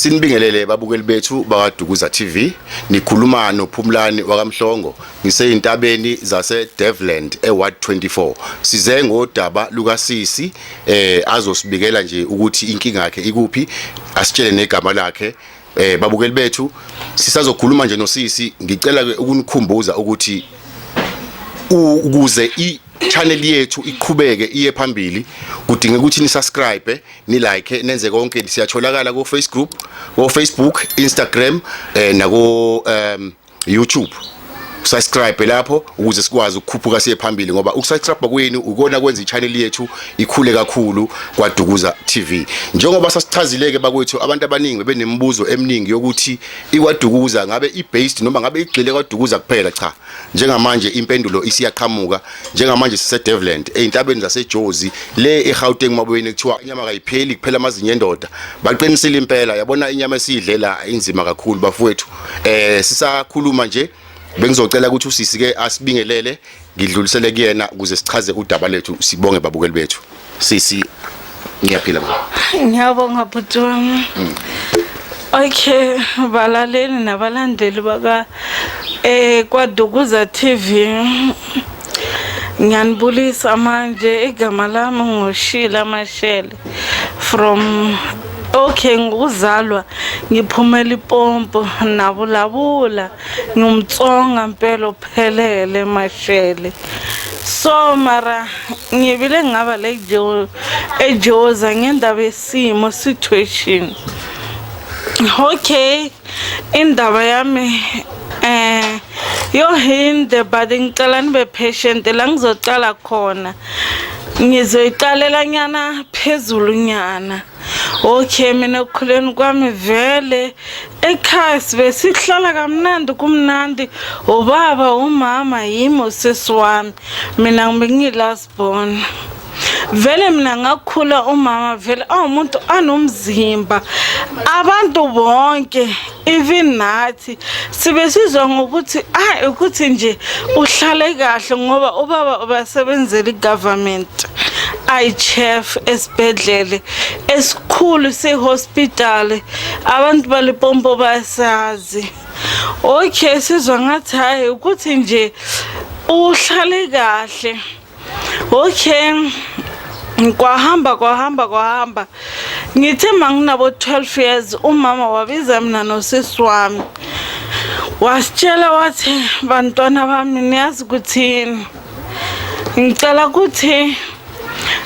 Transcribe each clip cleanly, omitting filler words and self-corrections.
Sinibingelele babukeli bethu bakaDukuza TV. Nikhuluma noPhumlani wakaMhlongo. Ngiseyintabeni zase Devland eWard 24. Size ngodaba lukaSisi azosibikela nje ukuthi inkinga yakhe ikuphi, asitshele negama lakhe. Babukeli bethu, sisazokhuluma nje noSisi. Ngicela ke ukunikhumbuza ukuthi ukuze i channel yethu iqhubeke iye phambili, kudingeka ukuthi ni subscribe, ni like, nenze konke. Siyatholakala ko Facebook, ko Facebook, Instagram nako YouTube. Subscribe lapho ukuze sikwazi ukukhuphuka siye phambili, ngoba ukusubscribe kwenu ukona kwenza i-channel yethu ikhule kakhulu kwaDukuza TV. Njengoba sasichazile ke bakwethu, abantu abaningi bebenemibuzo eminingi yokuthi iKwaDukuza ngabe i-based noma ngabe igxile kwaDukuza kuphela. Cha, njengamanje impendulo isiyaqhamuka. Njengamanje sise-Devland, ey'ntabeni zaseJozi le eGauteng mabuyeni. Kuthiwa inyama kayipheli, kuphela amazinyo endoda. Baqinisile impela. Yabona, inyama esiyidlela inzima kakhulu, bafowethu. Sisakhuluma nje, bengizocela ukuthi usisi ke asibingelele, ngidlulisele kuyena ukuze sichaze udaba lethu. Sibonge, babukeli bethu. Sisi, ngiyaphila baba. Ngiyabonga, bhuti wami. Okay, balaleli nabalandeli baka KwaDukuza TV. Ngiyanibulisa manje. Igama lami nguShila Mashele from, okay, ngikuzalwa ngiphumela ipompo nabulabula, ngumTsonga mpela ophelele, Mashele. So mara ngibile ngaba le eJoza ngendaba yesimo, situation. Okay, indaba yami yohinde, but ngicela nibe patient la ngizocala khona. Ngizoyiqalela nyana phezulu nyana. Okay, mina ekukhuleni kwami vele ekhaya sibe sihlala kamnandi, kumnandi, ubaba, umama, yimi, usisi wami. Mina ngibe ngiyi-last born. Vele mina ngakhula umama vele awumuntu anomzimba. Abantu bonke, even nathi, sibe sizwa ngokuthi ah, ukuthi nje uhlale kahle, ngoba ubaba ubasebenzela i-government, ayi-chief esibhedlele esikhulu se-hospital, abantu baLipompo bayasazi. Okay, sizwa ngathi hayi, ukuthi nje uhlale kahle. Okay, kwahamba, kwahamba, kwahamba. Ngithe manginabo 12 years, umama wabiza mina nosisi wami, wasitshela wathi, "Bantwana bami, niyazi ukuthini? Ngicela ukuthi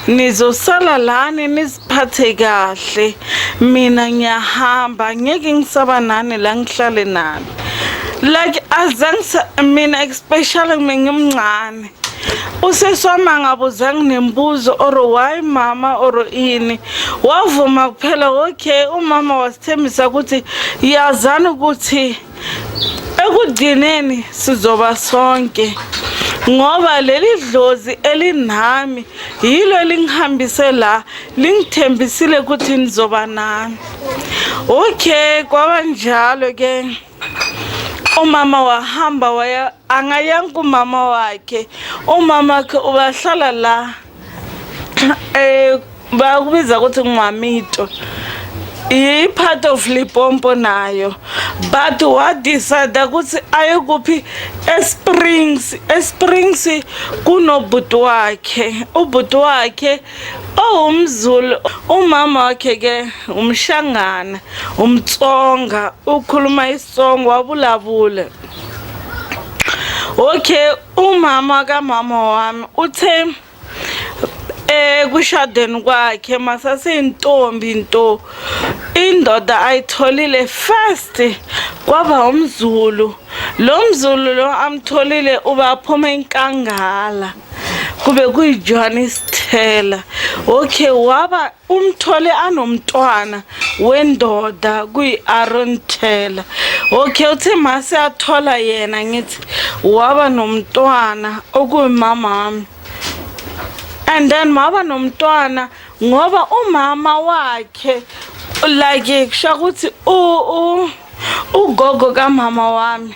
nizosala lani, niziphathe kahle. Mina ngiyahamba, ngeke ngisaba nani la, ngihlale nani." Like azange mina, especially mina ngimncane, usisi wami angabuzanga nembuzo or why mama or ini, wavuma kuphela. Okay, umama wasithembisa ukuthi yazani ukuthi ekugcineni sizoba sonke, ngoba leli dlozi elinami yilo elingihambise la, lingithembisile ukuthi nizoba nami. Okay, kwaba njalo ke. Umama wahamba waya, angayanga umama wakhe. Umama wakhe ubahlala la bakubiza ukuthi ngwamito, i-part of Limpopo nayo, but wa-decide ukuthi aye kuphi? eSprings. eSprings kunobhuti wakhe, ubhuti wakhe owumZulu. Umama wakhe ke umshangana, umTsonga, ukhuluma isiTsonga, wabulabule. Okay, umama kamama wami uthe ekushadeni kwakhe masaseyintombi nto, indoda ayitholile first kwaba umZulu. Lo mZulu lo amtholile uba aphuma enkangala, kube kuyiJohannes Taylor. Okay, waba umthole anomntwana wendoda kuyi-Aaron Taylor. Okay, uthe mase athola yena, ngithi waba nomntwana okuyimama wami, and then waba nomntwana ngoba umama wakhe, like kusho ukuthi ugogo kamama wami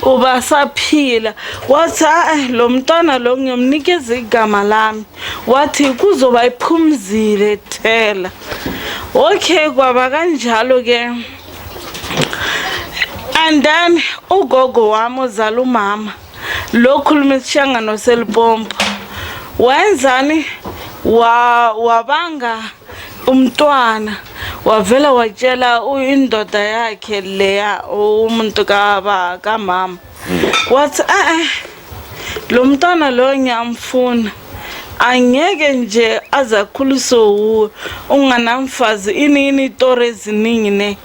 ubasaphila, wathi, "Hayi, lo mntwana lo ngiyomnikeza igama lami." Wathi kuzoba iPhumzile Thela. Okay, kwaba kanjalo ke. And then ugogo wami ozala umama lo khuluma isishangano seLipompo wenzani wa wabanga umntwana wavela watshela indoda yakhe leya umuntu kaba kamama wathi eh lo mntwana lo ngiyamfuna angeke nje aze akhuliswe wuwe unganamfazi ini ini itori eziningi ne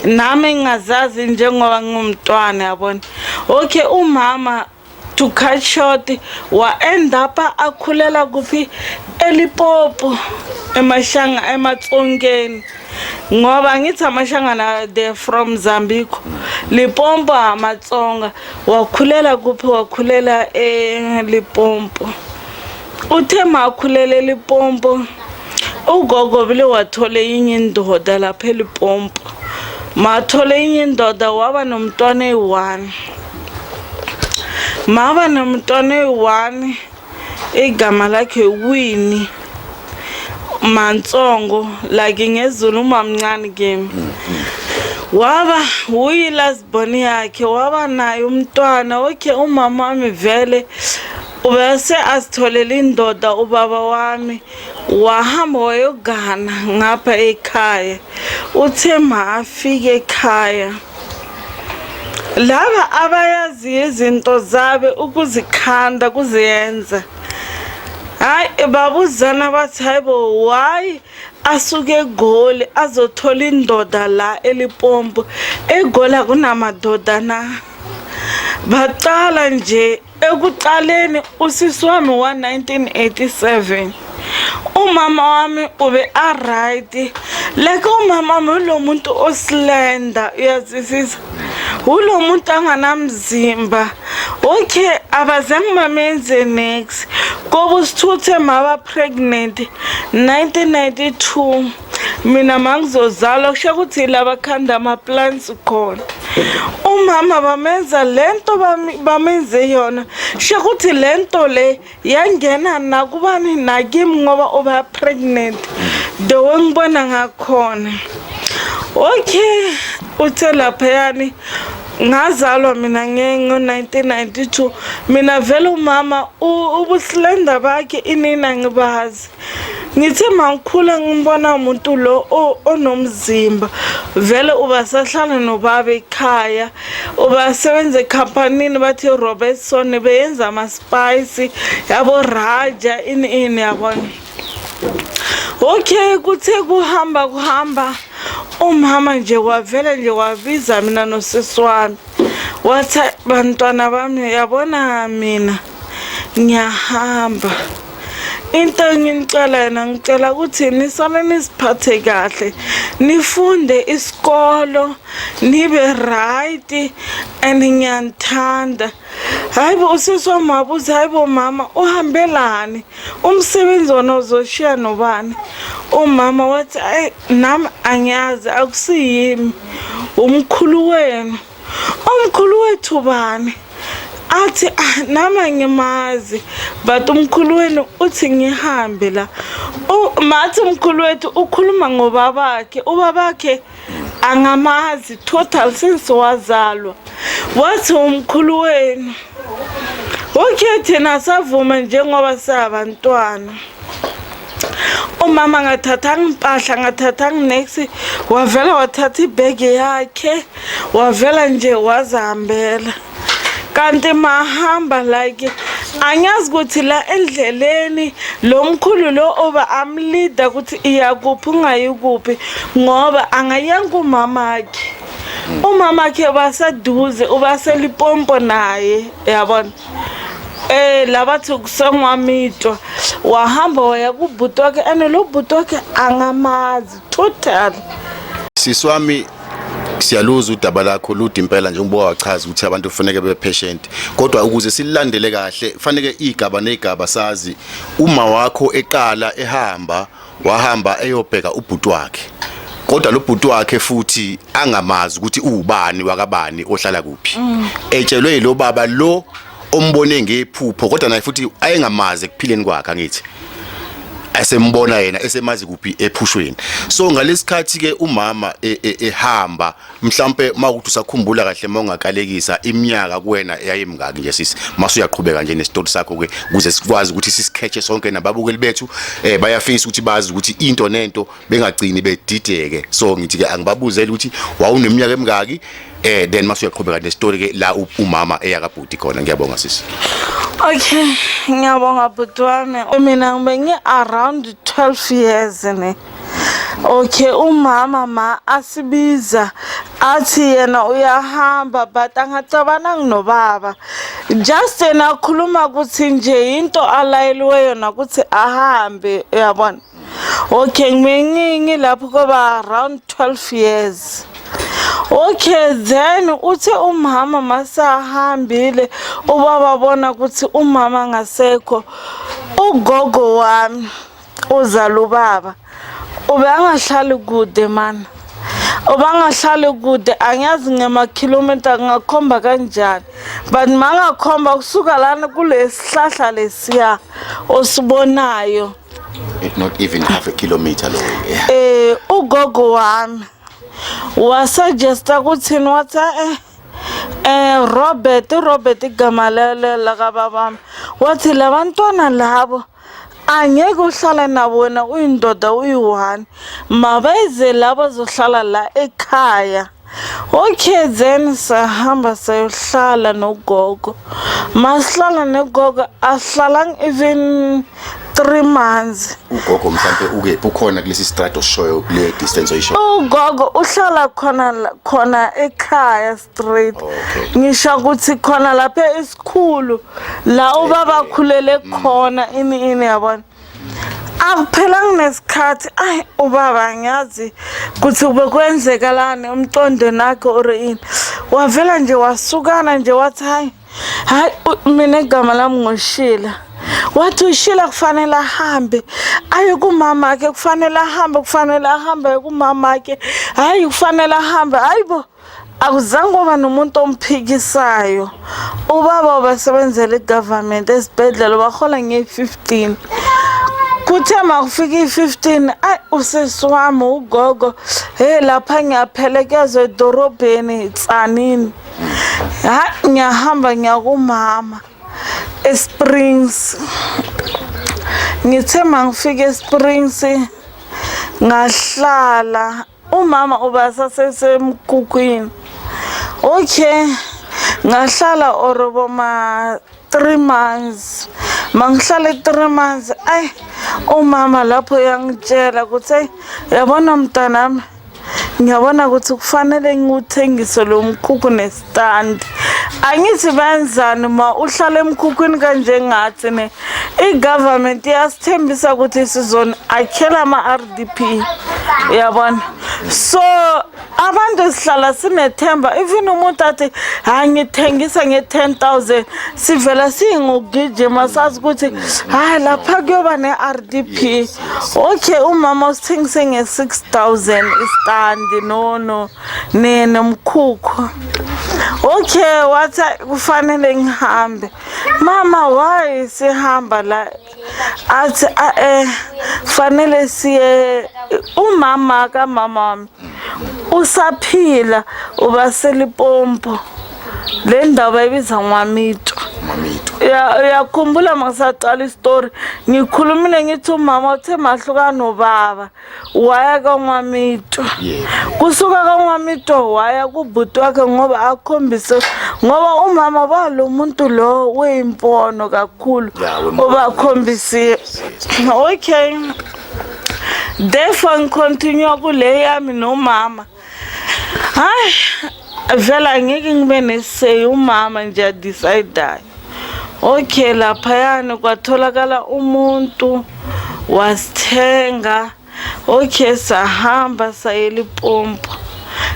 nami ngingazazi njengoba ngingumntwana yabona. Okay, umama to cut short wa end up akhulela kuphi? eLimpopo, emashanga ematsongeni, ngoba ngithi amashangana they from Zambiko, Limpopo amatsonga. Wakhulela kuphi? Wakhulela eLimpopo. Uthe makhulela eLimpopo, ugogo bile wathola enye indoda lapha eLimpopo. Mathola enye indoda, waba nomntwana eyi-one. Maba nomntwana eyi-one, igama lakhe Winnie Mantsongo, like ngezulu umamncane kimi. Waba uyi last born yakhe, waba naye umntwana. Okay, umama wami vele ubese asitholele indoda. Ubaba wami wahamba wayogana ngapha ekhaya. Uthe ma afike ekhaya, laba abayaziyo izinto zabe ukuzikhanda kuziyenza, hayi, babuzana bathi, hayibo, why asuke eGoli azothola indoda la eLipompo? EGoli akunamadoda na? Baqala nje ekuqaleni usisi wami wa-1987, umama wami ube a-right. Like umama wami ulo muntu o-slender, uyazwisisa, ulo muntu anganamzimba. Okay, abazange bamenze next koba usithuthe maba pregnant 1992. Mina mangizozalwa, kusho ukuthi laba khanda ama-plans khona. Umama bamenza lento bamenze yona, sho ukuthi lento le yangena nakubani nakimi ngoba uba pregnant the way ngibona ngakhona. Okay, uthe laphayani ngazalwa mina ngo-1992. Mina vele umama ubu-slender bakhe inini ngibazi. Ngithe mangikhula ngibona umuntu lo onomzimba vele, ubasahlala nobaba ekhaya, ubasebenza ekhampanini bathi Robertson, beyenza ama-spice yabo Raja ini ini, yabona. Okay, kuthe kuhamba kuhamba, umama nje wavele nje wabiza mina nosisi wami, wathi, "Bantwana bami, yabona mina ngiyahamba. Into enginicela yona, ngicela ukuthi nisale nisiphathe kahle, nifunde isikolo, nibe right, and ngiyanithanda." Hayi bo, usisi wami wabuza, "Hayi bo mama, uhambelani? Umsebenzi wona uzoshiya nobani?" Umama wathi, "Ayi, nami angiyazi, akusiyimi, umkhulu wenu." "Umkhulu wethu bani?" Athi, "Ah, nami angimazi, but umkhulu wenu uthi ngihambe la." Mathi umkhulu wethu ukhuluma ngobabakhe, ubabakhe angamazi total since wazalwa. Wathi umkhulu wenu. Okay, thina savuma njengoba siyabantwana. Umama ngathathanga impahla, ngathathanga next, wavela wathatha ibhegi yakhe, wavela nje wazihambela. Kanti mahamba, like angiyazi ukuthi la endleleni lo mkhulu lo oba amlida ukuthi iya kuphi ungayi kuphi, ngoba angayenka umamakhe. Umamakhe baseduze, ubaseLipompo naye, yabona, labathi kusengwamitwa. Wahamba waya kubhuti wakhe, and lo bhuti wakhe angamazi total. Sisi wami, siyaluza udaba lakho lude impela, njengoba wachaza ukuthi abantu kufanele bebe patient, kodwa ukuze silandele kahle kufanele igaba negaba sazi. Uma wakho eqala ehamba, wahamba eyobheka ubhuti wakhe, kodwa lo bhuti wakhe futhi angamazi ukuthi uwubani wakabani, ohlala kuphi, etshelwe lo baba lo ombone ngephupho, kodwa naye futhi ayengamazi ekuphileni kwakhe, angithi? Esembona yena esemazi kuphi ephushweni. So ngalesikhathi ke umama ehamba, mhlambe mawukuthi usakhumbula kahle, mawungakalekisa iminyaka kuwena eyayimngaki nje sisi, mase uyaqhubeka nje nesitori sakho ke, ukuze sikwazi ukuthi sisikhethe sonke nababukeli bethu, bayafisa ukuthi bazi ukuthi into nento bengagcini bedideke. So ngithi ke angibabuzele ukuthi wawuneminyaka emingaki, then mase uyaqhubeka nestory ke la umama eyakabhuti khona. Ngiyabonga sisi. Okay, ngiyabonga bhuti wami. Mina ngibe ngi-around 12 years ne. Okay, umama ma asibiza athi yena uyahamba, but angacabananga nobaba. Just yena akhuluma ukuthi nje into alayeliwe yona ukuthi ahambe, uyabona. Okay, ngibe ngilapho koba around 12 years. Okay, then uthe umama masahambile, ubaba bona ukuthi umama ngasekho, ugogo wami uzala ubaba ube angahlali kude mana, ubangahlali kude, angiyazi ngemakhilomitha ngingakhomba kanjani, but mangakhomba kusuka lana kulesihlahla lesiya osibonayo. Not even half a kilometer lo, yeah. Ugogo wami wasuggesta ukuthi wathi Robert, Robert igama laka babami, wathi labantwana labo angeke uhlala nabo wena uyindoda uyi-one, mabeze la bazohlala la ekhaya. Okay, then sahamba sayohlala nogogo. Masihlala nogogo, asihlalanga even 3 months. Ugogo mhlambe ukephi, ukhona kulesi strata osishoyo, kule distance oyishoyo? Ugogo uhlala khona khona ekhaya straight. Ngisho ukuthi khona lapha esikhulu la ubaba akhulele khona, ini ini, yabona. Akuphelanga nesikhathi, ayi, ubaba ngiyazi kuthi bekwenzekalani umqondweni wakhe or ini, wavela nje wasukana nje wathi hayi hayi, mina igama lami nguShila. Wathi uShila kufanele ahambe aye kumama akhe, kufanele ahambe, kufanele ahambe aye kumama akhe, hayi kufanele ahambe. Hayi bo, akuzange kwaba nomuntu omphikisayo. Ubaba ubasebenzela i-government esibhedlela, bahola nge-15. Kuthe makufika i-15, ayi, usesi wami ugogo, hey, lapha ngiyaphelekezwa edorobheni Tsanini. Hayi, ngiyahamba ngiyakumama eSprings. Ngithe mangifika eSprings ngahlala, umama ubasasesemkhukhwini. Okay, ngahlala or boma 3 months. Mangihlale 3 months, ay, umama lapho yangitshela ukuthi hey, yabona mntanami, ngiyabona ukuthi kufanele ngiwuthengise lo mkhukhu nestandi. Angithi benzani ma uhlala emkhukhwini kanjengathi ne? I-government iyasithembisa ukuthi sizona akhela ama-RDP, yabona. So abantu sihlala sinethemba, even umuntu athi hayi ngithengisa nge-10 000, sivela singugijima sazi ukuthi hayi lapha kuyoba ne-RDP. Okay, umama usithengise nge-6000 istandi no nomkhukhu. Okay, wathi kufanele ngihambe. Mama, why sihamba la? Athi fanele siye, umama kamama wami usaphila, ubaseLimpopo, le ndawo bayibiza Ngwamito. Mamito. Ya, uyakhumbula masaqala isitori ngikhulumile ngithi umama uthe mahlukana nobaba waya kaNwamito. Kusuka kaNwamito waya kubhuti wakhe ngoba akhombise, ngoba umama balo muntu lo weyimpono kakhulu. Ya, wempono. Ubakhombisile. Okay, therefore ngicontinue kule yami nomama. Hayi vele angeke ngibe ne-say, umama nje adecidayo. Okay, laphayana kwatholakala umuntu wasithenga. Okay, sahamba saye Limpopo.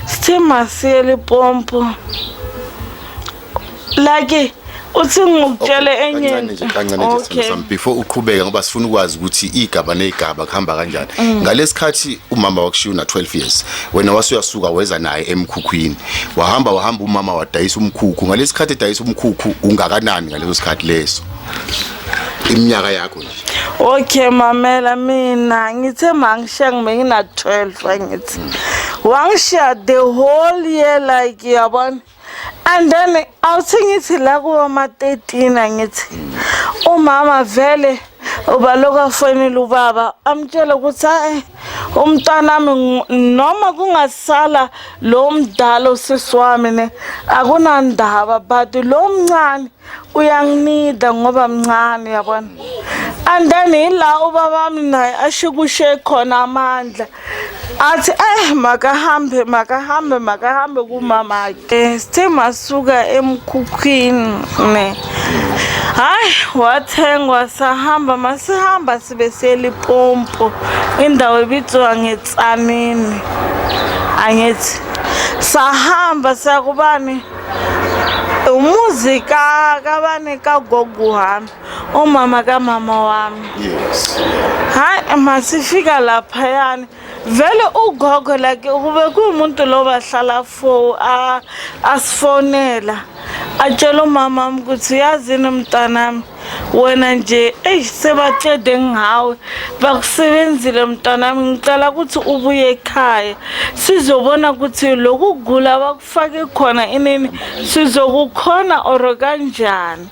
Sithe masiye Limpopo, like uthi ngikutshele enye. Kancane nje, kancane nje. Sami, before uqhubeka, ngoba sifuna ukwazi ukuthi igaba nezigaba kuhamba kanjani. Ngalesikhathi umama wakushiya una 12 years, wena wasuyasuka weza naye emkhukhwini, wahamba wahamba, umama wadayisa umkhukhu. Ngalesikhathi edayisa umkhukhu, ungakanani ngaleso sikhathi leso, iminyaka yakho nje? Okay mamela, mina ngithe mangishiya ngibe ngina-12, angithi wangishiya the whole year, like yabona, and then awuthi ngithi la kuwoma-13, angithi umama vele ubaloku afonile ubaba amtshele ukuthi hayi, umntanami noma kungasala lo mdala usisi wami ne, akunandaba, but lo mncane uyanginida ngoba mncane, yabona. And then ila ubaba wami naye ashikushe khona amandla, athi makahambe, makahambe, makahambe kumama ke. Sithe masuka emkhukhwini ne, hayi, wathengwa, sahamba. Masihamba sibe siyeLimpopo, indawo ebizwa ngeTsanini, angithi sahamba siyakubani, umuzi ka kabani, kagogo wami, umama kamama wami. Hayi, masifika laphayani vele ugogo like kube kuwumuntu lo bahlala fo asifonela, atshela umama wami ukuthi yazini mntanami, wena nje eyi, sebacede ngawe, bakusebenzile mntanami, ngicela ukuthi ubuye ekhaya, sizobona ukuthi lokhu kugula bakufake khona inini, sizokukhona or kanjani.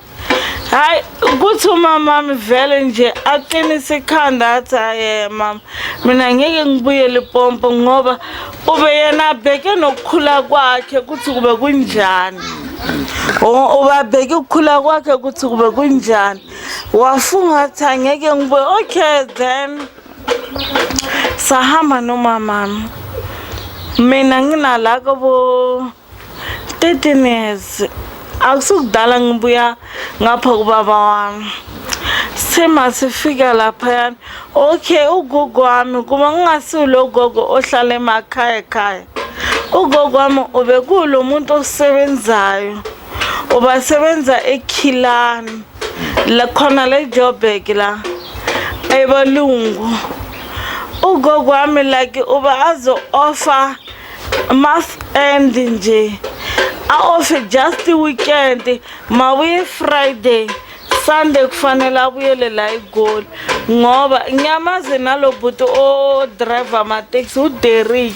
Hayi, kuthi umamami vele nje aqinise ikhanda, athi hayi mama, mina ngeke ngibuye Limpopo, ngoba ube yena abheke nokukhula kwakhe ukuthi kube kunjani. Ubabheke ukukhula kwakhe ukuthi kube kunjani, wafunga athi angeke ngibuye. Okay, then sahamba nomamami, mina nginala kobo 13 years, akusukudala ngibuya ngapha kubaba wami. Sithe masifika laphayana, okay, ugogo wami, kuma ngingasulo gogo ohlala emakhaya ekhaya, ugogo wami ubekulo muntu osebenzayo, ubasebenza eKillarney la khona le Joburg la ebalungu. Ugogo wami like uba azo offer month end nje, a-offe just weekend, mabuye Friday, Sunday kufanele abuyele la eGoli, ngoba ngiyamazi nalo bhuti o-driver amateksi, uDerrick.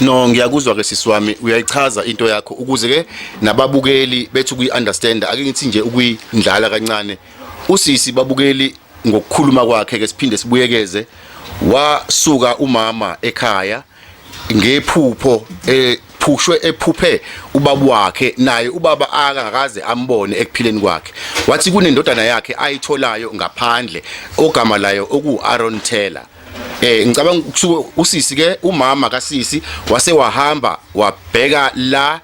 No, ngiyakuzwa ke sisi wami, uyayichaza into yakho ukuze ke nababukeli bethu kuyi-understand. Ake ngithi nje ukuyindlala kancane usisi, babukeli, ngokukhuluma kwakhe ke siphinde sibuyekeze. Wasuka umama ekhaya ngephupho, ephushwe, ephuphe ubaba wakhe, naye ubaba akakaze ambone ekuphileni kwakhe. Wathi kunendodana yakhe ayitholayo ngaphandle, ogama layo oku Aaron Taylor. Ngicabanga kusuke usisi ke, umama kasisi wase wahamba wabheka la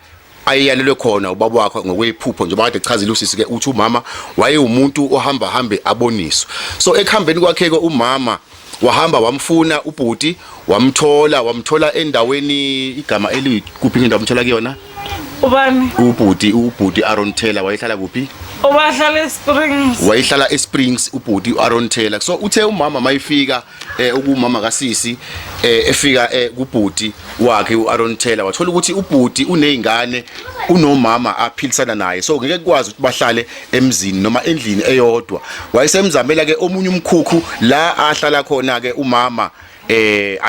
ayeyalelwe khona ubaba wakhe ngokwephupho, njengoba kade echazile usisi ke, uthi umama wayewumuntu ohamba hambe aboniswe. So ekuhambeni kwakhe ke umama wahamba wamfuna ubhuti, wamthola, wamthola endaweni igama elikuphi, indawo amthola kuyona? Ubani? Ubhuti Aaron Taylor wayehlala kuphi? Ubahlala eSprings. Wayehlala eSprings ubhuti uAron Taylor. So uthe umama mayifika, ukumama kasisi, efika kubhuti wakhe uAron Taylor, wathola ukuthi ubhuti unezingane, unomama aphilisana naye, so ngeke kwazi ukuthi bahlale emzini noma endlini eyodwa. Wayesemzamela ke omunye umkhukhu la ahlala khona ke umama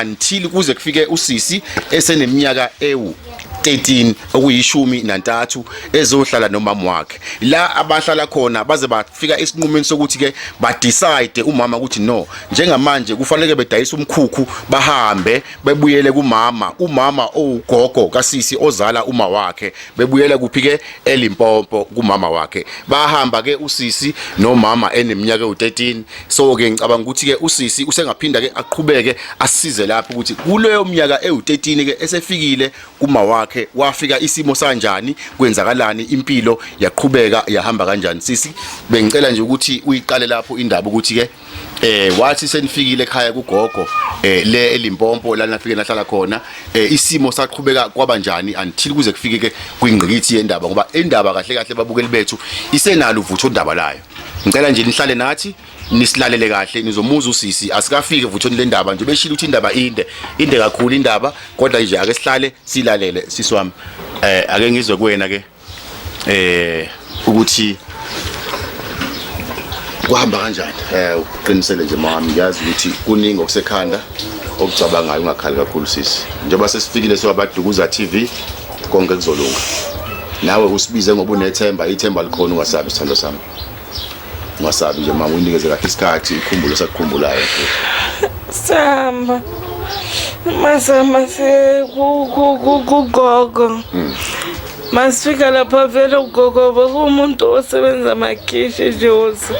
until kuze kufike usisi eseneminyaka ewu 13, okuyishumi nantathu, ezohlala nomama wakhe la abahlala khona, baze bafika esinqumeni sokuthi ke ba-decide umama ukuthi no, njengamanje kufanele bedayise umkhukhu, bahambe bebuyele kumama, umama owugogo kasisi ozala uma wakhe. Bebuyela kuphi ke? ELimpopo kumama wakhe. Bahamba ke usisi nomama eneminyaka ewu13. So ke ngicabanga ukuthi ke usisi usengaphinda ke aqhubeke asisize lapho ukuthi kuleyo minyaka ewu13 ke esefikile kuma wakhe, wafika isimo sanjani, kwenzakalani, impilo yaqhubeka yahamba kanjani. Sisi, bengicela nje ukuthi uyiqale lapho indaba, ukuthi ke wathi senifikile ekhaya kugogo le eLimpopo la nafike nahlala khona, isimo saqhubeka kwabanjani until kuze kufike ke kwingqikithi yendaba, ngoba indaba kahle kahle, babukeli bethu, isenalo uvutho ndaba layo. Ngicela nje nihlale nathi, nisilalele kahle, nizomuza usisi. Asikafiki evuthweni lendaba nje, beshilo ukuthi indaba inde, inde kakhulu indaba, kodwa nje ake sihlale silalele. Sisi wami, ake ngizwe kuwena ke ukuthi Kuhamba kanjani? Uqinisele nje mami, ngiyazi ukuthi kuningi okusekhanda okucabangayo, ungakhali kakhulu sisi. Njengoba sesifikile siwabadukuza TV, konke kuzolunga. Nawe usibize ngoba unethemba, ithemba likhona, ungasabi sithando sami. Ungasabi nje mama, uyinikeze kahle isikhathi, ukhumbule sakukhumbulayo futhi. Sihamba masihamba siye kugogo. Masifika lapha vele ugogo bekuwumuntu osebenza amakhishi nje wose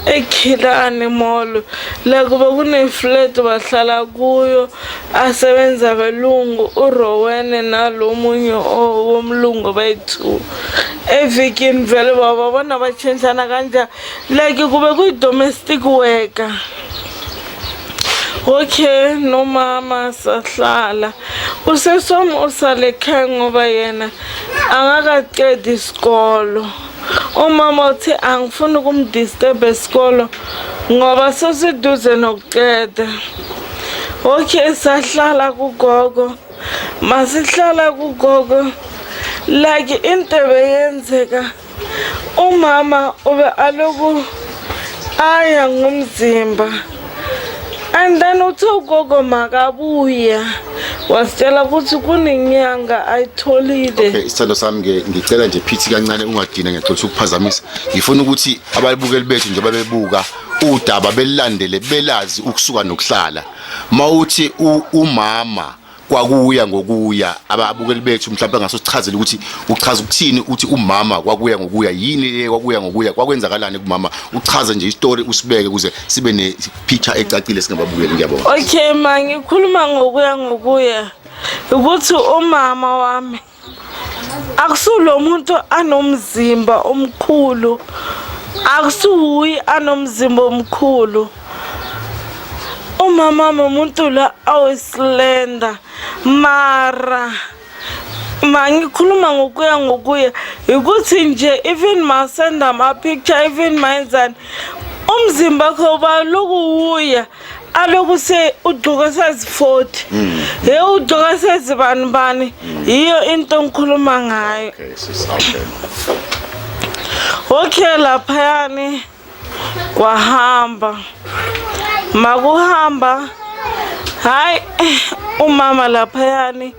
ekhilane mall la kuba kune-flat bahlala kuyo asebenza abelungu uRowene nalo munye womlungu bayi-two evikini vele bababona batshintshana kanjani like kube kuyi-domestic worker. Okay, nomama sahlala. Usesi wami usale ekhaya ngoba yena angakaqedi isikolo. Umama uthi angifuni ukumdisturb esikolo ngoba sesiduze nokuqeda. Okay, sahlala kugogo. Masihlala kugogo. Like into ebeyenzeka umama ube aloku aya ngomzimba and then uthe ugogo makabuya wasitshela ukuthi kunenyanga ayitholile. Okay, isithando sami ke ngicela nje phithi kancane ungadina, ngiyaxolisa ukuphazamisa. Ngifuna ukuthi ababukeli bethu nje babebuka udaba belilandele belazi ukusuka nokuhlala. Mawuthi umama kwakuya ngokuya, ababukeli bethu mhlawumbe angasusichazela ukuthi uchaza ukuthini uthi umama kwakuya ngokuya, yini le kwakuya ngokuya, kwakwenzakalani kumama? Uchaze nje istory usibeke ukuze sibe ne picture ecacile singababukeli. Ngiyabonga. Okay, ma ngikhuluma ngokuya ngokuya ukuthi umama wami akusulo muntu anomzimba omkhulu, akusuyi anomzimba omkhulu. Umama wami umuntu la aweslender, mara ma ngikhuluma ngokuya ngokuya ukuthi nje even masenda ama-picture even mayenzani umzimba wakho uba lokuwuya aloku se ugqoka size 40, he ugqoka size bani bani, yiyo into engikhuluma ngayo. Okay, sis, okay. Okay, laphayani kwahamba makuhamba, hayi umama laphayani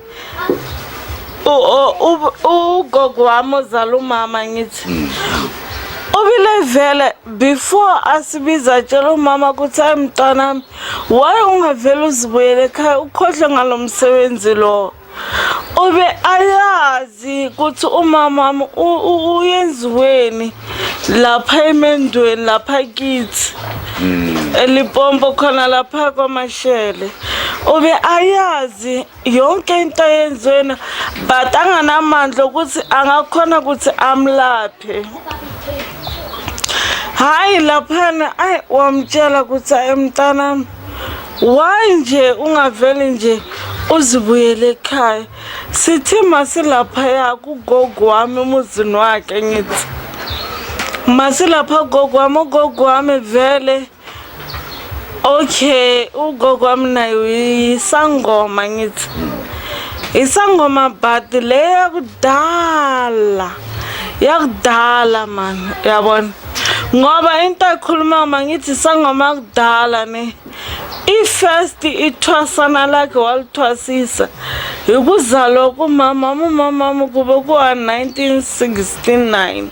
ugogo wami ozala umama ngithi ubile vele before asibiza atshela umama ukuthi hayi mntwanami, why ungavele uzibuyele ekhaya ukhohlwe ngalo msebenzi lo? Ube ayazi ukuthi umama wami uyenziweni lapha emendweni lapha kithi eLipompo khona lapha kwaMashele. Ube ayazi yonke into ayenziwena but anganamandla ukuthi angakhona ukuthi amlaphe. Hayi laphana ayi wamtshela ukuthi ayi mntanami, why nje ungaveli nje uzibuyele ekhaya? Sithi masilaphaya kugogo wami emuzini wakhe, ngithi masilapha gogo wami, ugogo wami vele okay, ugogo wami naye isangoma, ngithi isangoma but le yakudala yakudala man, uyabona ngoba into ayikhuluma mangithi isangoma yakudala ne i-first ithwasana lakhe walithwasisa ikuzalwa kumama, umama wami kube kuwa-1969,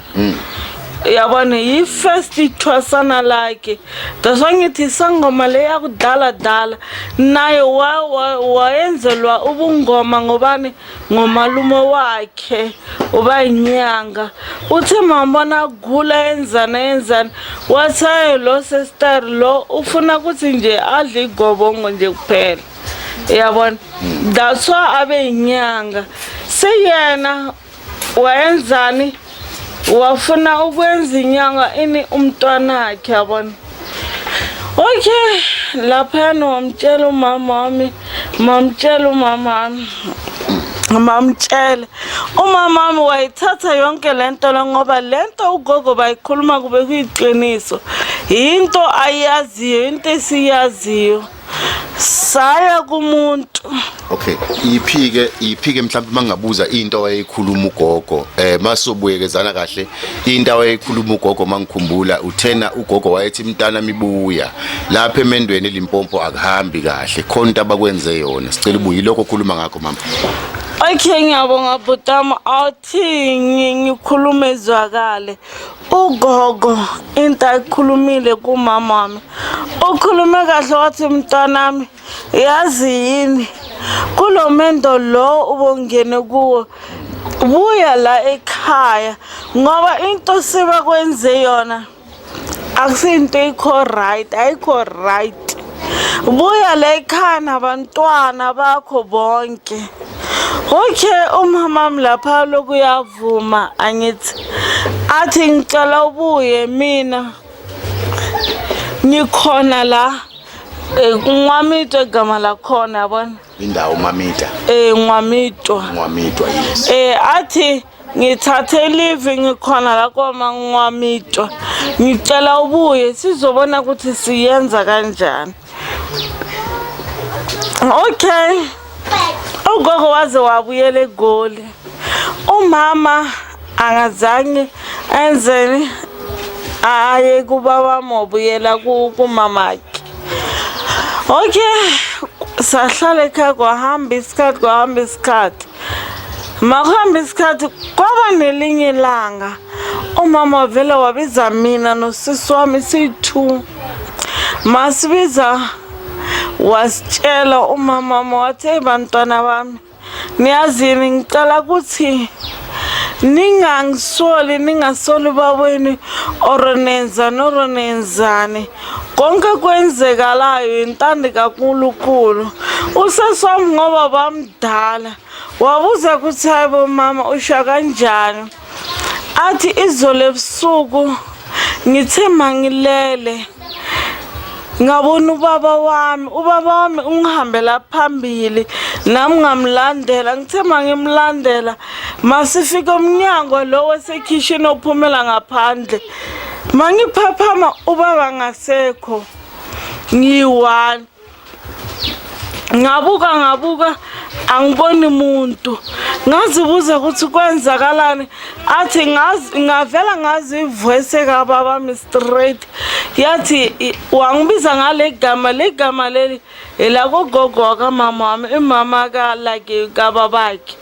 yabona yi-first ithwasana lakhe. That's why ngithi isangoma le yakudala dala naye wayenzelwa ubungoma ngobani? Ngomalume wakhe uba yinyanga. Uthe mambona agula yenzana yenzana, wathi hayi lo sister lo ufuna ukuthi nje adle igobongo nje kuphela, yabona, that's why abe yinyanga. Seyena wayenzani, wafuna ukwenza inyanga ini umntwanakhe, yabona. Okay, laphayana wamtshela umama wami, mamtshela umama wami, mamtshela umama wami wayithatha yonke lento le ngoba lento ugogo bayikhuluma kube kuyiqiniso. Into ayaziyo, into esiyaziyo. Saya kumuntu. Okay, iphike iphike mhlawumbe mangabuza into awayeyikhuluma ugogo, masobuyekezana kahle into awayeyikhuluma ugogo. Mangikhumbula uthena ugogo wayethi, "Mntana mibuya lapha emendweni eLimpopo, akuhambi kahle, khona into abakwenze yona." Sicela ubuye lokho okhuluma ngakho, mama. Okay, ngiyabonga bhutami. Awuthi ngikhulume zwakale. Ugogo into ayikhulumile kumama wami, ukhulume kahle wathi, "Mntwanami, yazi yini, kulo mendo lo ubongene kuwo, buya la ekhaya ngoba into sebakwenze yona akusinto ikho right, ayikho right. Buya la ekhaya nabantwana bakho bonke." Okay, umama wami lapha lokhu uyavuma, angithi athi, "Ngicela ubuye, mina ngikhona la." Nwamitwa igama lakhona, yabona. Indawo Mamita? Nwamitwa. Nwamitwa, yes. Athi, "Ngithathe leave, ngikhona la koma Nwamitwa, ngicela ubuye sizobona ukuthi siyenza kanjani." Okay, ugogo waze wabuyela eGoli. Umama angazange enzeni, aye kubaba, wabuyela kumamakhe. Okay, sahlala ekhaya, kwahamba isikhathi, kwahamba isikhathi, makuhamba isikhathi, kwaba nelinye ilanga umama wavele wabiza mina nosisi wami siyi-two. Masibiza wasitshela umama wami, wathi, "Hey bantwana bami, niyazini, ngicela ukuthi ningangisoli, ningasoli babweni or nenzani or nenzani. Konke kwenzekalayo intando kaNkulunkulu." Usesi wami, ngoba bamdala, wabuza ukuthi, "Hayi bo mama, usho kanjani?" Athi, "Izolo ebusuku ngithe mangilele, ngabona ubaba wami. Ubaba wami ungihambela phambili, nami ngamlandela. Ngithe mangimlandela, masifika umnyango lo wasekhishini ophumela ngaphandle, mangiphaphama ubaba ngasekho, ngiyi-one. Ngabuka, ngabuka, angiboni muntu. Ngazibuza ukuthi kwenzakalani." Athi, "Ngazi ngavela ngazi ivoice kababa mi straight, yathi wangibiza ngale gama, le gama leli elakogogo wakamama wami, imama ka like kababakhe.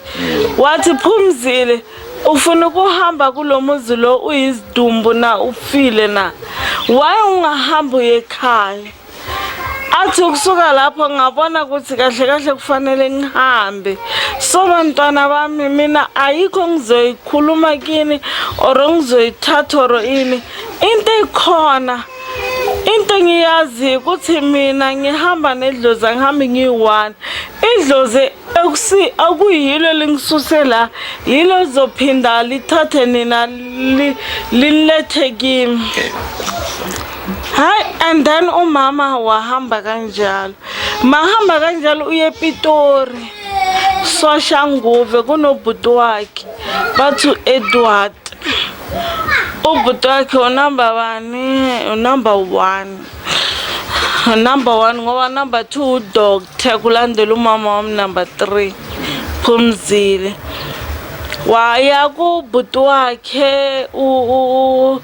Wathi, 'Phumzile, ufuna ukuhamba kulo muzi lo uyizidumbu na, ufile na? Why ungahamba uye ekhaya?' Athi, ukusuka lapho ngabona ukuthi kahle kahle kufanele ngihambe. So bantwana bami, mina ayikho ngizoyikhuluma kini or ngizoyithatha or ini. Into ekhona, into engiyaziyo ukuthi mina ngihamba nedlozi, angihambi ngiyi-one. Idlozi okuyilo lingisuse la, yilo lizophinda lithathe nina lilethe kimi." Hayi, and then umama wahamba kanjalo, mahamba kanjalo uye ePitori, Soshanguve, kunobhuti wakhe bathi u-Edward. Ubhuti wakhe unumber bani? Unumber one, number one, ngoba number two udoctor, kulandela umama wami number three, Phumzile. Waya kubhuti wakhe u-Edward.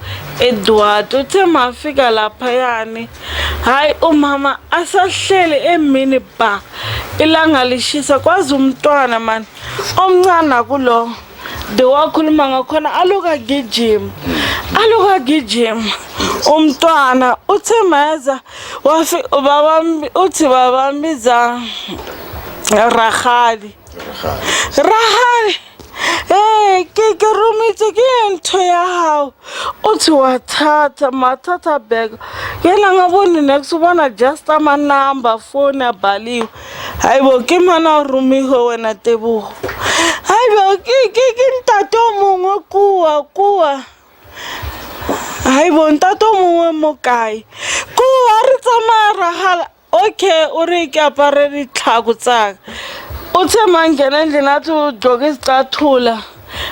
Uthe mafika laphayani, hayi, umama asahleli emini ba, ilanga lishisa, kwazi umntwana mani omncane kulo de wakhuluma ngakhona, aloku agijima, aloku agijima umntwana. Uthe mayeza baba, uthi babambiza Rahali. "Rahali, eh, ke rometse ke ntho ya hao." Uthi wathatha, mathatha bheka yena ngaboni next, ubona just amanamba phone abhaliwe. "Hayibo, ke mana o romiwe wena Tebogo? Hayibo, ke ntate o mongwe kua kua. Hayibo, ntate o mongwe mo kae kua? Re tsamaya Rahala." Okay, o re ke apare ditlhako tsaka. Uthe mangena endlini, athi ugqoke izicathula,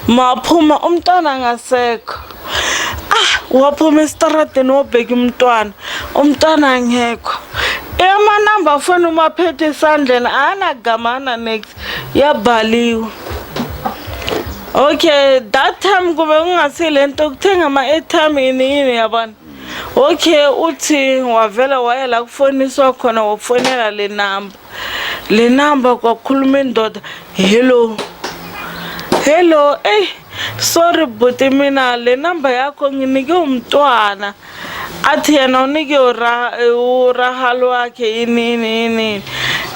maphuma umntwana ngasekho. Ah. Waphuma esitaradeni wobheka umntwana, umntwana angekho. Amanamba foni uma phethe esandleni anagama ana next yabhaliwe. Okay, that time kube kungasile nto kuthenga ama-airtime ini yini yabona. Okay, uthi wavela waya la kufoniswa khona wafonela le namba. Le namba kwakhuluma indoda, hello. Hello, ey sorry bhuti mina le namba yakho nginike umntwana. Athi yena unike urahalo wakhe yini yini yini.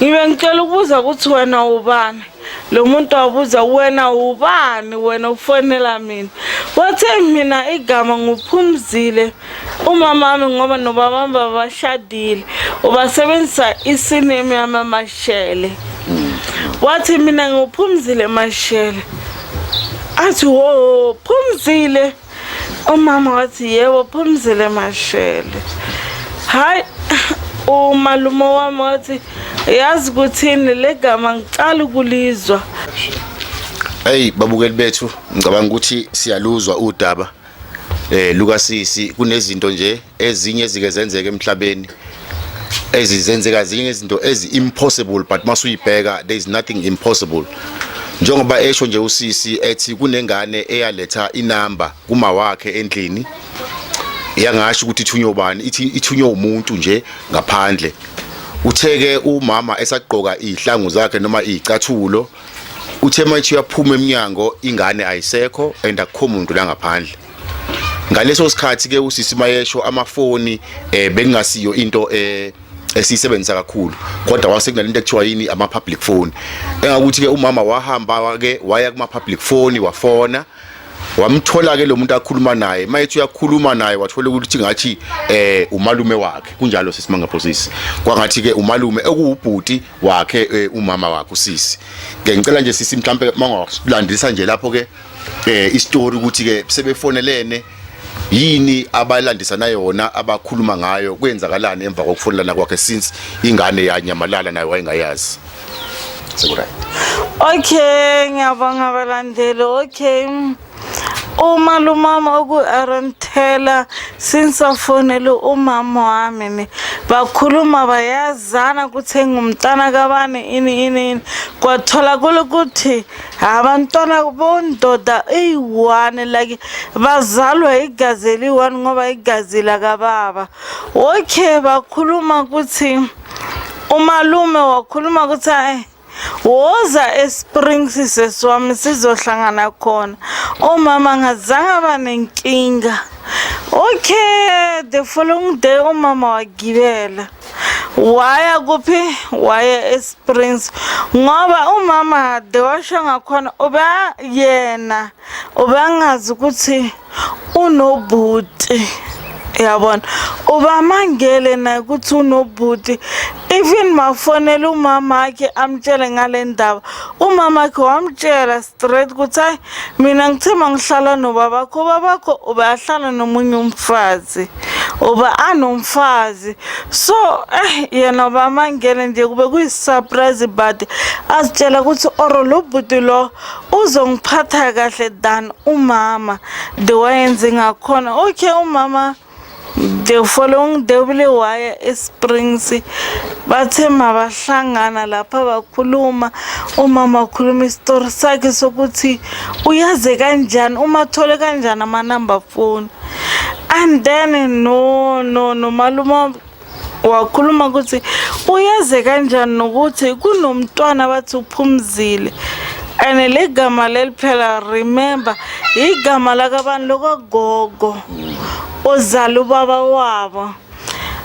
Ngibe ngicela ukubuza ukuthi wena ubani? Lo muntu wabuza wena ubani wena ufonela mina. Wathe mina igama nguPhumzile umama wami ngoba nobaba wami babashadile ubasebenzisa isinemi yami amashele. Wathi mina nguPhumzile Mashele. Athi wo Phumzile. Umama wathi yebo Phumzile Mashele. Hayi umalume wami wathi yazi kuthini le gama ngicala ukulizwa. Hey babukeli bethu ngicabanga ukuthi siyaluzwa udaba lukasisi. Kunezinto nje ezinye ezike zenzeka emhlabeni ezizenzeka zinye izinto ezi impossible, but masuyibheka there is nothing impossible. Njengoba esho nje usisi ethi kunengane eyaletha inamba kuma wakhe endlini, yangasho ukuthi ithunywe ubani, ithi ithunywe umuntu nje ngaphandle. Utheke umama esagqoka izihlangu zakhe noma izicathulo, uthe manje uyaphuma eminyango ingane ayisekho and akukho muntu la ngaphandle. Ngaleso sikhathi ke usisi mayesho amafoni bekungasiyo into esiyisebenzisa kakhulu, kodwa wase kunalento ekuthiwa yini, ama public phone. Engakuthi ke umama wahamba ke waya kuma public phone wafona, wamthola ke lo muntu akhuluma naye. Mayethi uyakhuluma naye wathola ukuthi ngathi umalume wakhe. Kunjalo sisi, kwangathi ke umalume okuwubhuti wakhe umama wakhe usisi. Ke ngicela nje sisi mhlambe mangasilandisa nje lapho ke isitori ukuthi ke sebefonelene yini abalandisa yona, abakhuluma ngayo, kwenzakalani emva kokufonelana kwakhe since ingane yanyamalala nayo wayengayazi. Sekuright. Okay, ngiyabonga abalandeli. Okay. Umalume wami oku-Aaron Taylor since afonele umama wami ni bakhuluma bayazana ukuthi ngumntana kabani ini ini ini, kwathola ukuthi abantwana bondoda eyi-one, like bazalwa igazi eliyi-one ngoba igazi lakababa. Okay, bakhuluma ukuthi umalume wakhuluma ukuthi hayi, woza eSprings sesi wami sizohlangana khona. Umama ngazange aba nenkinga. Okay, the following day umama wagibela waya kuphi? Waya eSprings, ngoba umama de washo ngakhona uba yena ubangazi ukuthi unobhuti, yabona, ubamangele naye ukuthi unobhuti. Even mafonela umama wakhe amtshele ngale ndaba, umama wakhe wamtshela straight ukuthi hayi, mina ngithe mangihlala nobabakho, ubabakho ubahlala nomunye umfazi, uba anomfazi. So yena ubamangele nje, kube kuyi-surprise, but azitshela ukuthi oro lo bhuti lo uzongiphatha kahle than umama the wayenze ngakhona. Okay, umama the following day ubile waya eSprings, bathe mabahlangana lapha bakhuluma. Umama wakhuluma isitori sakhe sokuthi uyaze kanjani, uma athole kanjani ama-number phone, and then no no nomalume wakhuluma ukuthi uyaze kanjani nokuthi kunomntwana bathi uPhumzile. And le gama leli phela, remember, igama lakabani, lokagogo ozala ubaba wabo.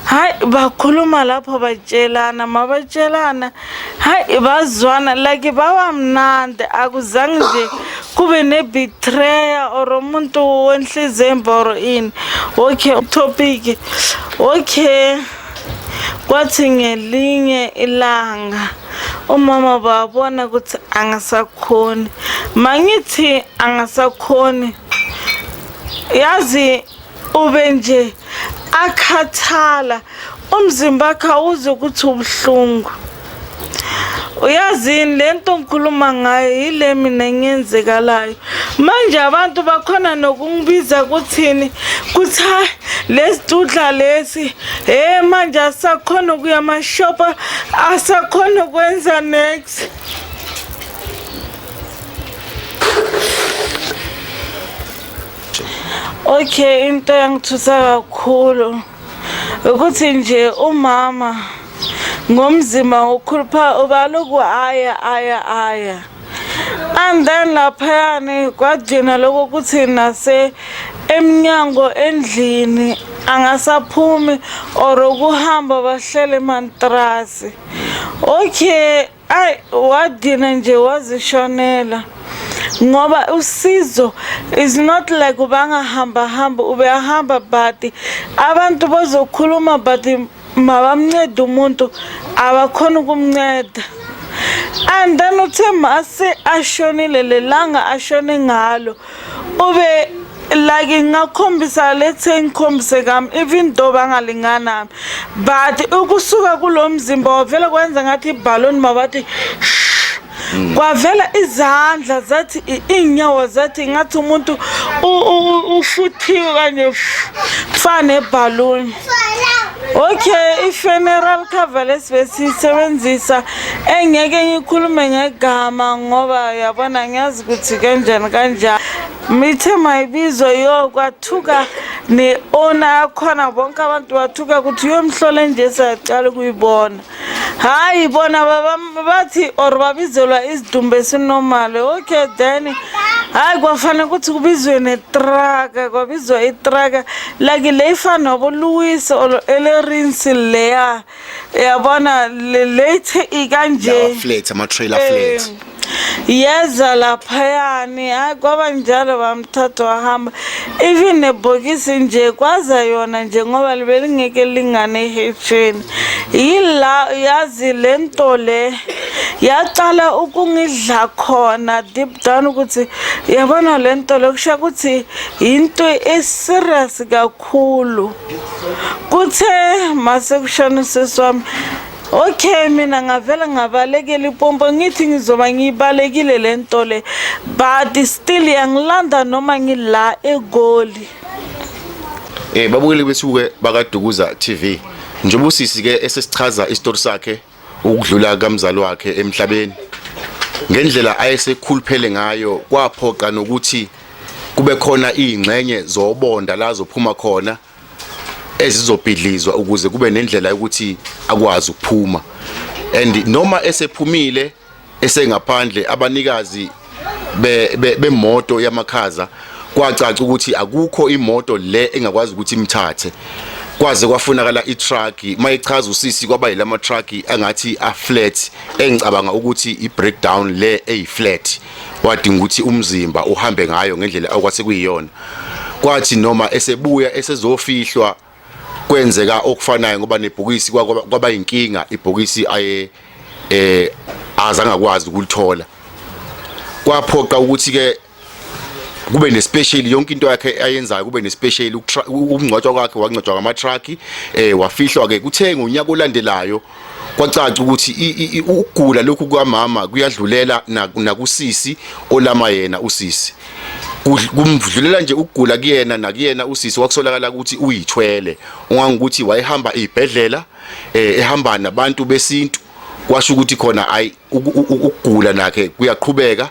Hayi, bakhuluma lapho batshelana, mabatshelana hayi bazwana, like baba mnandi, akuzange nje kube ne-betrayal or umuntu wenhliziyo embi or ini. Okay, topic. Okay, kwathi ngelinye ilanga umama babona ukuthi angasakhoni, mangithi angasakhoni, yazi ube nje akhathala, umzimba wakhe awuzwe ukuthi ubuhlungu. Uyazini le nto ngikhuluma ngayo yile mina engiyenzekalayo manje. Abantu bakhona nokungibiza kuthini, kuthi hayi, lesitudla lesi, he, manje asakhona ukuya amashopa, asakhona ukwenza next. Okay, into yangithusa kakhulu ukuthi nje umama ngomzimba ngokukhulupha ubaloku aya aya aya, and then laphayani kwagcina lokho ukuthi nase emnyango endlini angasaphumi or ukuhamba, bahlele emantrasi. Okay, ayi, wagcina nje wazishonela ngoba usizo is not like ubangahamba hamba, ubeyahamba, but abantu bazokhuluma, but mabamncede umuntu abakhona ukumnceda. And then uthe mase ashonile, lelanga ashone ngalo ube like ngingakhombisa, let's say ngikhombise kami, even though bangalingana, but ukusuka kulo mzimba wavela kwenza ngathi ibhaloni, mabathi kwavela izandla zathi iy'nyawo zathi ngathi umuntu ufuthiwe kanye kufana nebhaluni. Okay, i-funeral cover lesibe siyisebenzisa, engeke ngikhulume ngegama ngoba yabona ngiyazi ukuthi kanjani kanjani. Mithe mayibizwe yo, kwathuka ne-owner yakhona, bonke abantu bathuka ukuthi uyomhlola nje siyaqala ukuyibona. Hayi, bona bathi or babizelwa isidumbu esi-normal. Okay, then hayi, kwafanele ukuthi kubizwe netraka, kwabizwa itraka like le ifana nobo-Louis or elerinsi leya, yabona lethe ikanje. Lawa flat, ama trailer flat. Yeza laphayani, hayi, kwaba njalo, bamthatha wahamba, even nebhokisi nje kwaza yona nje ngoba libe lingeke lingane ehesheni. Yila yazi le nto le yaqala ukungidla khona deep down ukuthi yabona le nto le kusho ukuthi into e-serious kakhulu. Kuthe mase kushona usisi wami, okay, mina ngavela ngabalekela ipompo, ngithi ngizoba ngiyibalekile le nto le, but still yangilanda noma ngila eGoli. Babukeli besuke bakaDukuza TV, njengoba usisi ke esesichaza isitori sakhe ukudlula kamzali wakhe emhlabeni ngendlela ayesekhuluphele ngayo, kwaphoqa nokuthi kube khona izingxenye zobonda la zophuma khona ezizobhidlizwa ukuze kube nendlela yokuthi akwazi ukuphuma. And noma esephumile esengaphandle, abanikazi bemoto yamakhaza kwacaca ukuthi akukho imoto le engakwazi ukuthi imthathe, kwaze kwafunakala i-truck. Mayichaza usisi kwaba yilama truck angathi a flat, engicabanga ukuthi i-breakdown le eyi-flat, wadinga ukuthi umzimba uhambe ngayo ngendlela okwase kuyiyona. Kwathi noma esebuya esezofihlwa kwenzeka okufanayo, ngoba nebhokisi kwaba inkinga, ibhokisi aye azange akwazi ukulithola, kwaphoqa ukuthi ke kube ne-special yonke into yakhe ayenzayo, kube ne-special. Ukungcwatshwa kwakhe wangcwatshwa ngama-truck, wafihlwa ke. Kuthe ngonyaka olandelayo kwacaca ukuthi ukugula lokhu kwamama kuyadlulela nakusisi olama yena usisi, kumdlulela nje ukugula kuyena nakuyena usisi. Wakusolakala ukuthi uyithwele, ungangokuthi wayehamba izibhedlela, ehamba nabantu besintu, kwasho ukuthi khona ayi, ukugula nakhe kuyaqhubeka.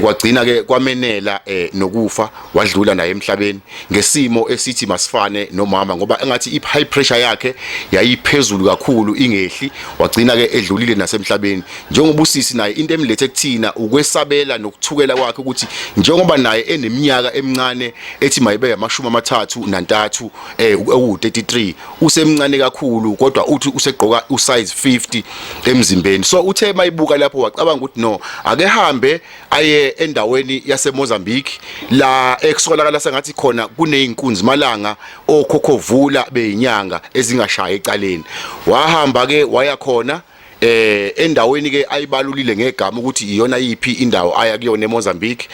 Kwagcina ke kwamenela nokufa, wadlula naye emhlabeni ngesimo esithi masifane nomama, ngoba engathi i high pressure yakhe yayiphezulu kakhulu ingehli, wagcina ke edlulile nasemhlabeni. Njengoba usisi naye into emlethe kuthina ukwesabela nokuthukela kwakhe ukuthi njengoba naye eneminyaka emincane ethi mayibe 33 ewu33, usemncane kakhulu, kodwa uthi usegqoka u-size 50 emzimbeni. So uthe mayibuka lapho wacabanga ukuthi no, ake hambe aye endaweni yaseMozambique la ekusolakala sengathi khona kuneyinkunzi malanga okhokhovula beyinyanga ezingashayi ecaleni. Wahamba ke waya khona endaweni ke ayibalulile ngegama ukuthi iyona yipi indawo aya kuyona eMozambique.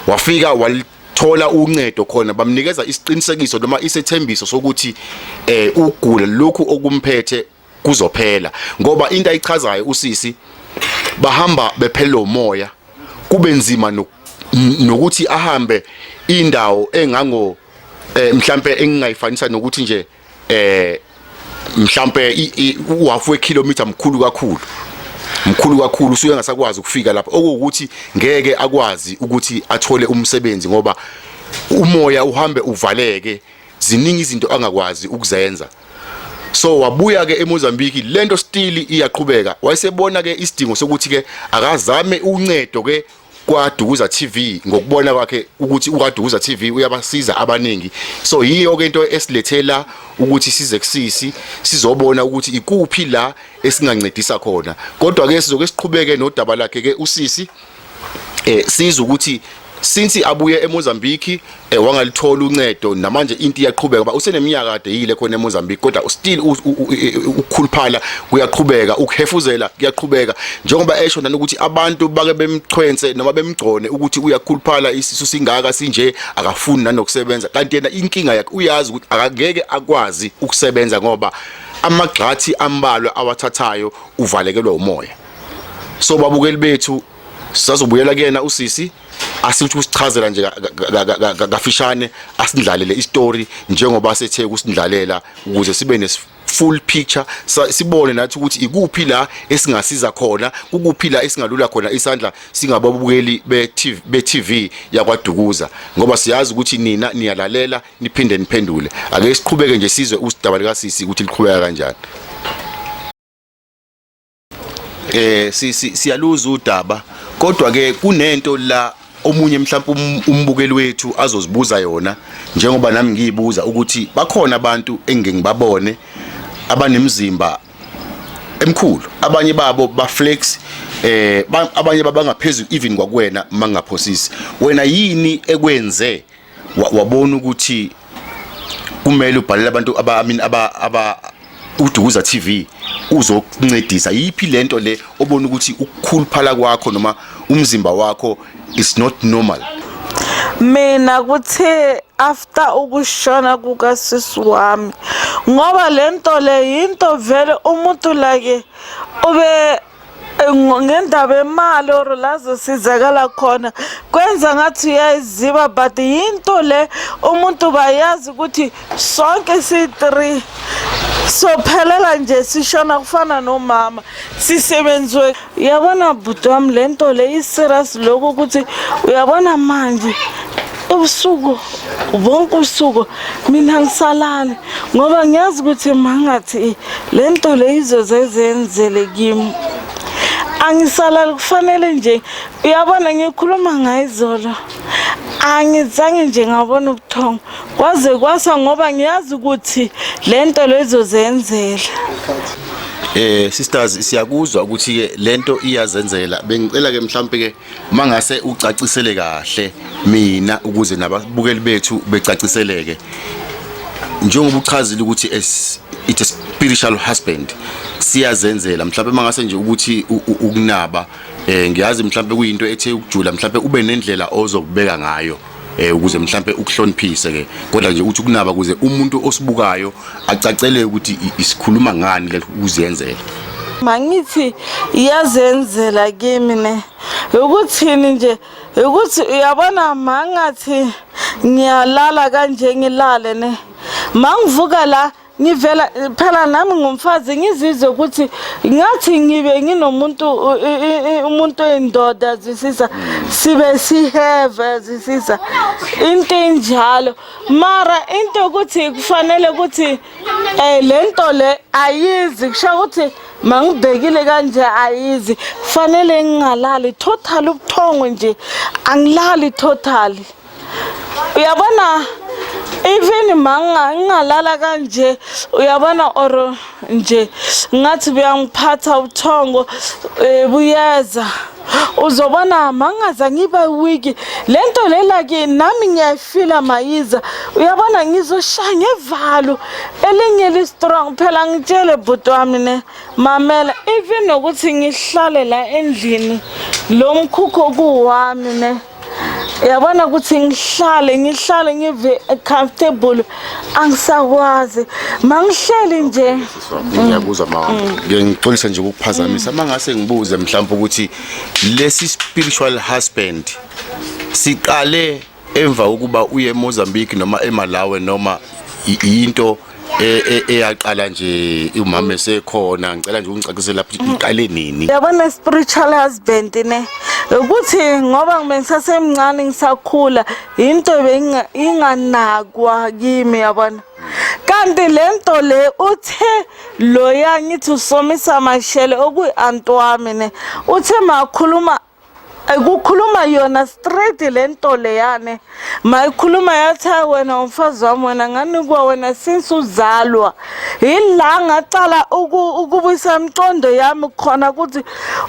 Wafika walithola uncedo khona, bamnikeza isiqinisekiso noma isethembiso sokuthi ukugula lokhu okumphethe kuzophela, ngoba into ayichazayo usisi Bahamba bephela umoya, kube nzima nokuthi ahambe indawo engango mhlambe engingayifanisa nokuthi nje mhlambe uhafu wekilometer, mkhulu kakhulu, mkhulu kakhulu. Usuke engasakwazi ukufika lapho, okuwukuthi ngeke akwazi ukuthi athole umsebenzi ngoba umoya uhambe uvaleke, ziningi izinto angakwazi ukuzenza. So wabuya ke eMozambique, lento still iyaqhubeka. Wayesebona ke isidingo sokuthi ke akazame uncedo ke kwaDukuza TV, ngokubona kwakhe ukuthi uKwaDukuza TV uyabasiza abaningi. So yiyo ke into esilethela ukuthi size kusisi, sizobona ukuthi ikuphi la esingancedisa khona. Kodwa ke sizoke siqhubeke nodaba lakhe ke usisi, siza ukuthi since abuye eMozambique wangalithola uncedo, namanje into iyaqhubeka ba useneminyaka kade yile khona eMozambique, kodwa still ukukhuluphala kuyaqhubeka, ukuhefuzela kuyaqhubeka, njengoba esho nanokuthi abantu bake bemchwense noma bemgcone ukuthi uyakhuluphala, isisu singaka sinje, akafuni nanokusebenza. Kanti yena inkinga yakhe uyazi ukuthi akangeke akwazi ukusebenza ngoba amagxathi ambalwa awathathayo uvalekelwa umoya. So babukeli bethu, sisazobuyela kuyena usisi, asithi usichazela nje kafishane, asindlalele istory njengoba sethe kusindlalela, ukuze sibe ne full picture, sibone nathi ukuthi ikuphi la esingasiza khona, kukuphi la esingalula khona isandla singababukeli be TV, be TV yakwaDukuza, ngoba siyazi ukuthi nina niyalalela niphinde niphendule. Ake siqhubeke nje sizwe usidaba lika sisi ukuthi liqhubeka kanjani. Siyaluza udaba, kodwa ke kunento la omunye mhlawumbe umbukeli wethu azozibuza yona, njengoba nami ngiyibuza, ukuthi bakhona abantu engike ngibabone abanemizimba emkhulu, abanye babo ba flex, abanye babangaphezulu even kwakuwena mangaphosisi. Wena yini ekwenze wabona ukuthi kumele ubhalele abantu aba, I mean, aba uDukuza TV uzokuncedisa? Yiphi lento le obona ukuthi ukukhuluphala kwakho noma umzimba wakho is not normal? Mina kuthe after ukushona kukasisi wami, ngoba lento le yinto vele umuntu like ube ngendaba emali or la zosizakala khona, kwenza ngathi uyayiziba, but yinto le umuntu bayazi ukuthi sonke siyi-three sophelela nje sishona kufana nomama sisebenziwe. Uyabona bhuti wami, le nto le i-serious lokhu, ukuthi uyabona manje ubusuku bonke ubusuku mina ngisalali ngoba ngiyazi ukuthi mangathi le nto le izoze zenzele kimi. Angisalali, kufanele nje, uyabona ngikhuluma ngayizolo angizange nje ngabona ubuthongo kwaze kwasa, ngoba ngiyazi ukuthi le nto lezozenzela. Sisters, siyakuzwa ukuthi ke lento iyazenzela. Bengicela ke mhlambe ke mangase ucacisele kahle mina ukuze nababukeli bethu becaciseleke, njengoba uchazile ukuthi it's a spiritual husband, siyazenzela. Mhlambe mangase nje ukuthi ukunaba, ngiyazi mhlambe kuyinto ethe ukujula, mhlambe ube nendlela ozokubeka ngayo ukuze mhlambe ukuhloniphise ke, kodwa nje uthi ukunaba ukuze umuntu osibukayo acacele ukuthi isikhuluma ngani le ukuziyenzela. Mangithi iyazenzela kimi ne, ukuthini nje, ukuthi uyabona mangathi ngiyalala kanje, ngilale ne, mangivuka la ngivela phela nami ngumfazi, ngizizwe ukuthi ngathi ngibe nginomuntu umuntu oyindoda, zwisisa, sibe siheve, zwisisa, into injalo. Mara into ukuthi kufanele ukuthi lento le ayizi, kusho ukuthi mangibhekile kanje ayizi, kufanele ngingalali total ubuthongo nje, angilali total. Uyabona even manga ngingalala kanje, uyabona, or nje ngathi buyangiphatha ubuthongo, buyeza. Uzobona mangaza ngiba weak. Lento lela ke nami ngiyayifila mayiza. Uyabona ngizoshaya ngevalo elinye li strong phela ngitshele bhuti wami ne mamela even nokuthi ngihlale la endlini lo mkhukhu kuwami ne yabona ukuthi ngihlale ngihlale ngive comfortable angisakwazi mangihleli nje. Ngiyakuzwa mama, ngike ngixolise nje ukukuphazamisa. Mangase ngibuze mhlawumbe ukuthi lesi spiritual husband siqale emva kokuba uye eMozambique noma eMalawi, noma into eyaqala nje umama esekhona? Ngicela nje ungicacisele lapho, iqale nini? Yabona, spiritual husband ne, ukuthi ngoba ngibe ngisasemncane ngisakhula, into inganakwa kimi, yabona. Kanti lento le uthe loya ngithi usomisa mashele okuyi-anti wami ne, uthe makhuluma kukhuluma yona straight lento leyane, mayikhuluma yathi, "Hayi, wena umfazi wami, wena nganikwa wena since uzalwa." Yila ngacala ukubuyisa imiqondo yami khona ukuthi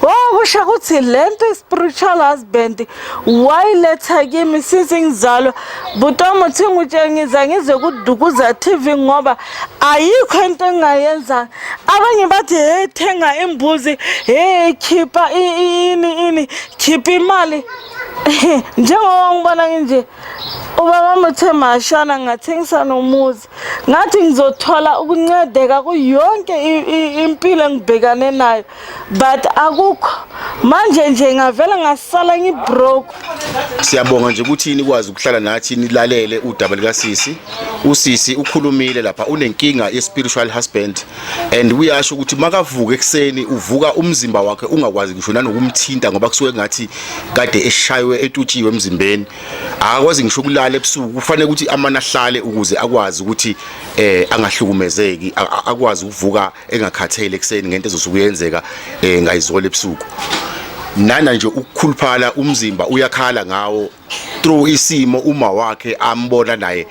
oh, kusho ukuthi lento i-spiritual husband wayiletha kimi since ngizalwa. Bhuti wami, uthi ngitshengisa ngize kuDukuza TV ngoba ayikho into engingayenza. Abanye bathi, "Hey, thenga imbuzi, hey, khipha ini ini, khipha imali." Njengoba ngibona nje ubaba wami uthe mashana ngathengisa nomuzi, ngathi ngizothola ukuncedeka kuyonke impilo engibhekane nayo, but akukho. Manje nje ngavela ngasala ngibroke. Siyabonga nje ukuthi nikwazi ukuhlala nathi nilalele udaba likasisi. Usisi ukhulumile lapha, unenkinga ye-spiritual husband and uyasho ukuthi makavuka ekuseni uvuka umzimba wakhe ungakwazi ngisho nanokumthinta, ngoba kusuke ngathi kade eshaywe, etutshiwe emzimbeni. Akakwazi ngisho ukulala ebusuku, kufanele ukuthi amane ahlale ukuze akwazi ukuthi angahlukumezeki, akwazi ukuvuka engakhathele ekuseni ngento ezosuke yenzeka ngayizolo ebusuku. Nana nje ukukhuluphala, umzimba uyakhala ngawo through isimo uma wakhe ambona naye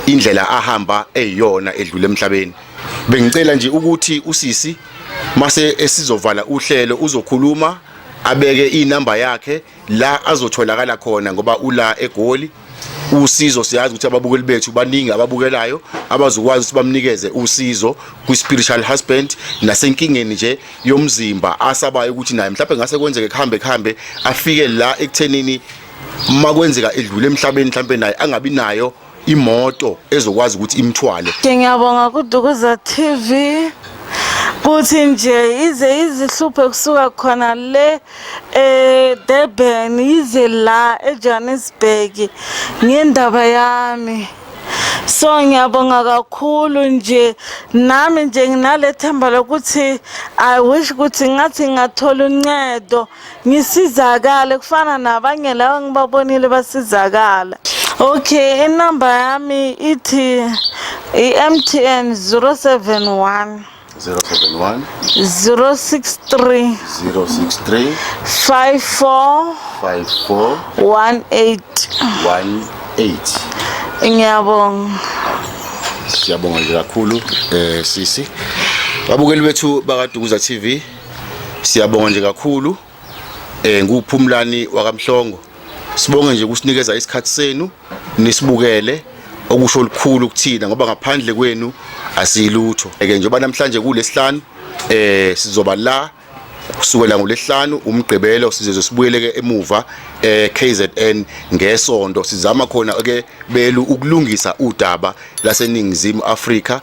indlela ahamba eyiyona edlula emhlabeni. Bengicela nje ukuthi usisi mase esizovala uhlelo uzokhuluma abeke inamba yakhe la azotholakala khona, ngoba ula eGoli. Usizo, siyazi ukuthi ababukeli bethu baningi ababukelayo abazokwazi ukuthi bamnikeze usizo kwi-spiritual husband nasenkingeni nje yomzimba asabayo ukuthi naye mhlawumbe ngase kwenzeke kuhambe kuhambe afike la ekuthenini makwenzeka edlule emhlabeni, mhlawumbe naye angabi nayo imoto ezokwazi ukuthi imthwale. Ke ngiyabonga kuDukuza TV kuthi nje ize izihluphe kusuka khona le eDurban ize la eJohannesburg ngendaba yami. So ngiyabonga kakhulu nje. Nami nje nginale themba lokuthi I wish ukuthi ngathi ngingathola uncedo, ngisizakale kufana nabanye laba ngibabonile basizakala. Okay, inamba yami ithi i-MTN 071 071 063 063 54 54 18. 18. Ngiyabonga. Siyabonga nje kakhulu sisi. Babukeli bethu bakaDukuza TV, siyabonga nje kakhulu. Nguphumlani wakaMhlongo. Sibonge nje ukusinikeza isikhathi senu nisibukele, okusho olukhulu kuthina, ngoba ngaphandle kwenu asilutho. Ke njengoba namhlanje kulesihlanu, sizoba la kusukela ngolesihlanu, umgqibelo, sizoze sibuyele ke emuva KZN ngesonto, sizama khona ke belu ukulungisa udaba laseNingizimu Afrika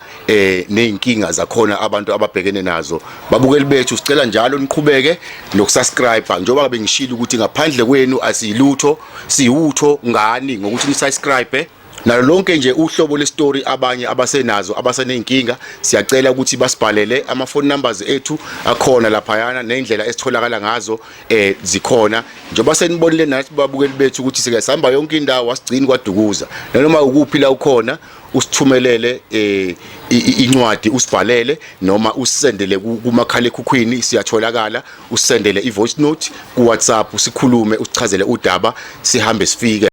nezinkinga zakhona abantu ababhekene nazo. Babukeli bethu, sicela njalo niqhubeke nokusubscribe, njengoba bengishilo ukuthi ngaphandle kwenu asilutho, siwutho ngani ngokuthi nisubscribe. Nalo lonke nje uhlobo lestory abanye abasenazo, abaseneyinkinga, siyacela ukuthi basibhalele. Ama phone numbers ethu akhona laphayana nendlela esitholakala ngazo zikhona. Njengoba senibonile nathi babukeli bethu ukuthi sike sihamba yonke indawo, wasigcini kwaDukuza. Nanoma ukuphi la ukhona, usithumelele incwadi, usibhalele noma usendele kumakhala ekhukhwini, siyatholakala. Usendele i-voice note ku WhatsApp, sikhulume, usichazele udaba, sihambe sifike.